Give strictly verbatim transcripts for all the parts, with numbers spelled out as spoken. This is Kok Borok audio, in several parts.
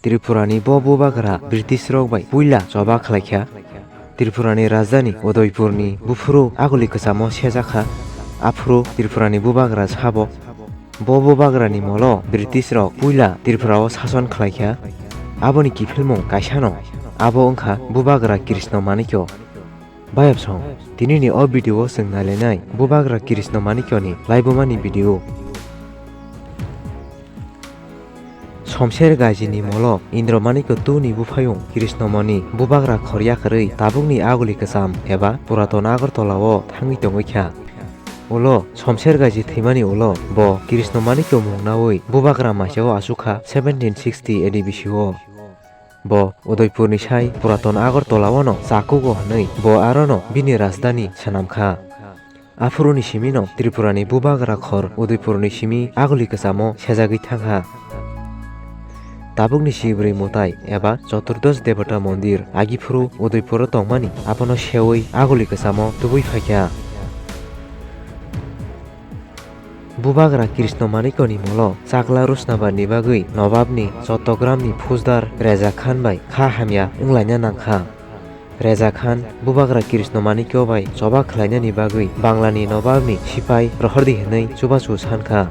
Tripurani bo bubagra British rok bai puila choba khlaikha. Tripurani rajdhani Udaipurni buphuru aguli kwchamo sejakha. Aphuru Tripurani bubagra sabo. Bo bubagrani molo British rok puila Tripurao sason khlaikha. Aboni kiphilmung kaisano. Abo wngkha bubagra Krishna Manikya. Bayapsong, tinini o video o chwng nailainai bubagra Krishna Manikyani laibumani video. Somser Gajini molo Indra Manikya two ni buphayung Krishna Mani bubagra khor yakarwi tabukni aguli kwcham eba Puraton Agartala o thangwi tongwi kha. Ulo Somser Gaji thwimani ulo bo Krishna Manikya mung nawi bubagra maisao achukha seventeen sixty A D B C o. Bo Udaipurni sai Puraton Agartala o no chakugo hwnwi bo arono bini rajdhani swnamkha. Aphuruni simino Tripurani bubagra khor Udaipurni simi aguli kwchamo sejagwi thangkha. Tabukni sibri mutai eba Chaturdash Devata Mondir agiphuru Udaipuro tongmani abono sewi aguli kwchamo tubui phaikha. Bubagra Krishna Manikyani molo chakla Rusnabarni bagwi Nobabni Chottogramni Phusdar Reza Khan bai kha hamya wnglaina nangkha. Reza Khan bubagra Krishna Manikya bai choba khlainani bagwi Banglani Nobabni sipai rohordi hwnwi chubachu sankha.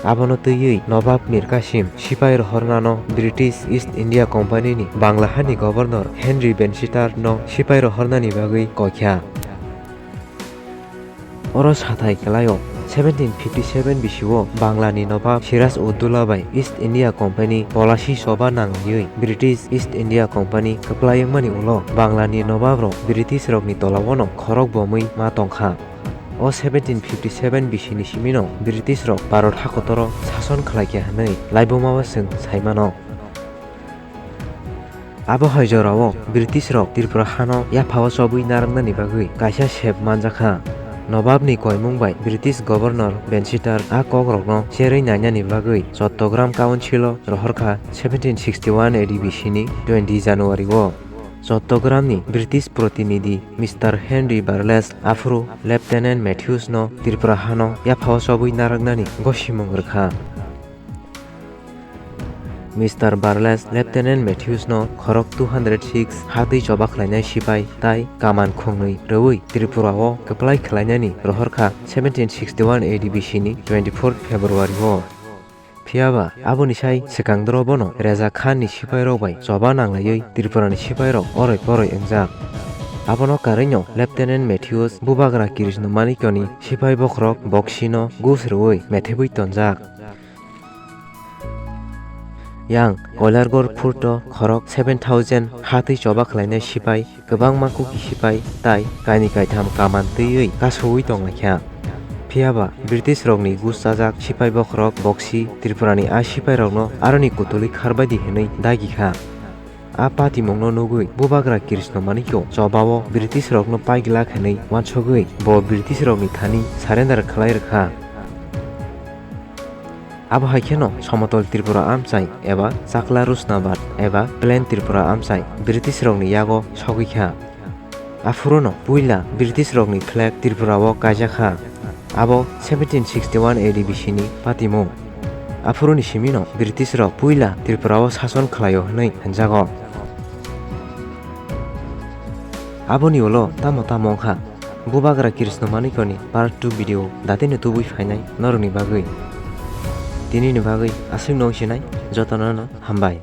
Abono twiwi Nobab Mir Kasim sipai rohornano British East India Company ni Bangla hani Governor Henry Bensitar no sipai rohornani bagwi kokya. Oro sathai kwlaio seventeen fifty seven bisio Banglani Nobab Siraj Uddaulah bai East India Company polasi choba nangwi British East India Company kwplai wngmani ulo Banglani Nobab rok British rokni tolao no khorok bomwi ma tongkha. O seventeen fifty seven bisini simino British rok Bharat hakotoro sason khlaikha hwnwi laibumao chwng saimano. Abo hai jorao British rok Tripura hano yaphao chobwi narwknani bagwi kaisa sep manjakha. Nobabni koimung bai British Governor Bensitar a kokrokno cherwi nainani bagwi Chattogram Council-o rohorkha seventeen sixty one A D B C ni twenty January-o. Chattogram ni British protinidhi Mister Henry Barles aphuru Lieutenant Matthews no Tripura hano yaphao chobwi narwknani gosimung rwkha. Mister Barles Lieutenant Matthews no khorok two hundred six hatwi choba khlainai sipai tai kaman khungnwi rwui Tripura o kwplai khlainani rohorkha seventeen sixty one A D B C ni twenty fourth February o. Phiyaba aboni sai swkang doro bono Reza Khan ni sipai rok bai choba nanglaiwi Tripura ni sipai rok oroi poroi wngjak. Abono karwi no Lieutenant Matthews bubagra Krishna Manikya ni sipai bokhorok Boksi no gus rwui methebwi tonjak. Yang Koilargor phurto khorok seven thousand hatwi choba khlainai sipai, kwbangma Kuki sipai tai kainwi kaitham kaman twiwi kasui tonglaikha. Phiyaba British rokni gus chajak sipai bokhorok Boksi Tripurani a sipai rokno aroni kutulwi kharbaidi hwnwi dagikha. A patimungno nugwi bubagra Krishna Manikya chobao British rokno paigwlak hwnwi uansugwi bo British rokni thani surrender khlai rwkha. Abo hai kheno Somotol Tripura amchai eba Chakla Rusnabad eba Plain Tripura amchai British rokni yago sogwi kha. Aphuruno puila British rokni flag Tripura o kaijak kha. Abo seventeen sixty one A D B C ni patimung. Aphuruni simino British rok puila Tripura o sason khlaio hwnwi hwnjago. Aboni ulo tamo tamo wngkha. Bubagra Krishna Manikya ni part two video datino tubui phainai norokni bagwi. Tinini bagwi aswk no wngsinai, jotono no hambai.